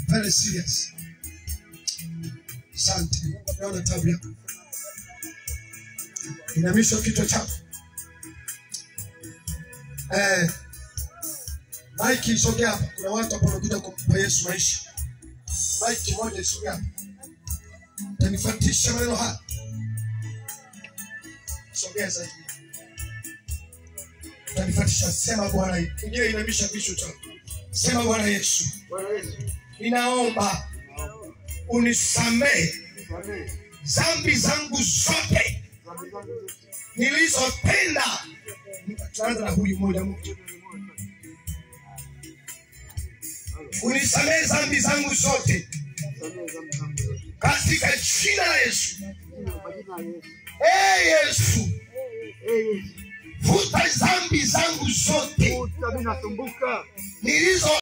Very serious. Asante. Mungu ameona tabu yako. Inamisha kichwa chako. Mike isogea hapa. Kuna watu hapa wanakuja kumpa Yesu maisha. Mike moja isogea hapa. Utanifuatisha maneno haya. Sogea zaidi. Utanifuatisha, sema Bwana. Mwenyewe inamisha kichwa chako. Sema Bwana Yesu. Bwana Yesu. Ninaomba unisamehe dhambi zangu zote nilizotenda. Tuanze na huyu mmoja mmoja. Unisamehe dhambi zangu zote katika jina la Yesu. Ee Yesu, futa dhambi zangu zote nilizo